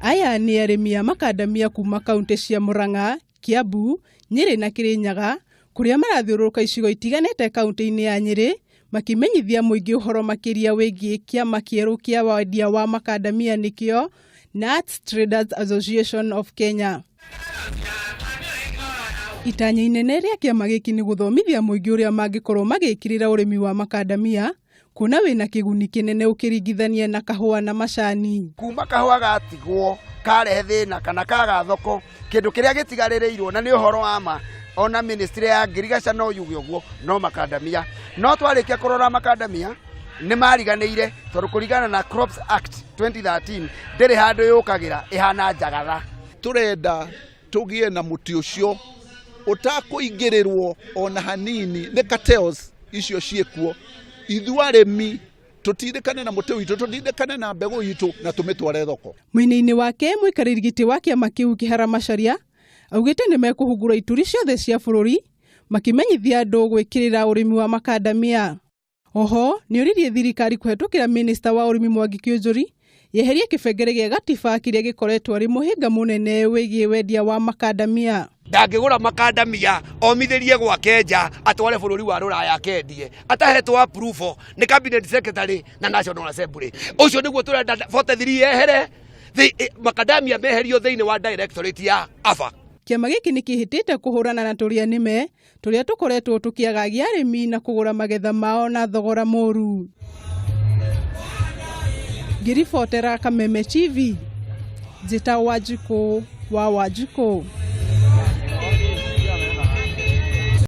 Aya nĩ arĩmi a makandamia kuma kauntĩ cia Murang'a, Kiambu, Nyĩrĩ na Kĩrĩnyaga kũrĩa marathiũrũrũka icigo itiganĩte kauntĩ-inĩ ya Nyĩrĩ makĩmenyithia mũingĩ ũhoro makĩria wĩgiĩ kĩama kĩerũ kĩa wendia wa makandamia nĩkĩo Nuts Traders Association of Kenya. Itanya inene rĩa kĩama gĩkĩ nĩ gũthomithia mũingĩ ũrĩa mangĩkorwo magĩkĩrĩra ũrĩmi wa makandamia kuona wĩna kĩguni kĩnene ũkĩringithania na kahũa na macani. Kuma kahũa gatigwo karehe thĩna kana kaga thoko, kĩndũ kĩrĩa gĩtigarĩrĩirwo na nĩ ũhoro wa ma ona ministry ya ngirigaca no yuge ũguo no makandamia. No twarĩkia kũrora makandamia nĩ mariganĩire tondũ kũringana na Crops Act 2013 ndĩrĩ handũ yũkagĩra ĩhana njagatha. Tũrenda tũgĩe na mũtĩ ũcio ũtakũingĩrĩrwo ona hanini nĩ cartels icio ciĩkuo. Ithuĩ arĩmi tũtindĩkane na mũtĩ witũ, tũtindĩkane na mbegũ itũ na tũmĩtware thoko. Mwena-inĩ wake mũikarĩri gĩtĩ wa kĩama kĩu Kĩhara Macharia augĩte nĩ mekũhungura ituri ciothe cia bũrũri makĩmenyithia andũ gwĩkĩrĩra ũrĩmi wa makandamia. Oho nĩoririe thirikari kũhetũkĩra minista wa ũrĩmi Mwangi Kĩũnjũri yeherie kĩbengere gĩa gatiba kĩrĩa gĩkoretwo arĩ mũhĩnga mũnene wĩgiĩ wendia wa makandamia. Ndangĩgũra makandamia omithĩrie gwake nja atware bũrũri wa rũraya akendie atahetwo approval nĩ cabinet secretary na National Assembly. Ũcio nĩguo tũrenda 43 yehere, makandamia meherio thĩinĩ wa directorate ya AFA. Kĩama gĩkĩ nĩ kĩhĩtĩte kũhũrana na tũrĩa nĩme tũrĩa tũkoretwo tũkĩagagia arĩmi na kũgũra magetha mao na thogora mũru. Ngĩribotera Kameme TV, njĩtagwo Wanjikũ wa Wanjikũ.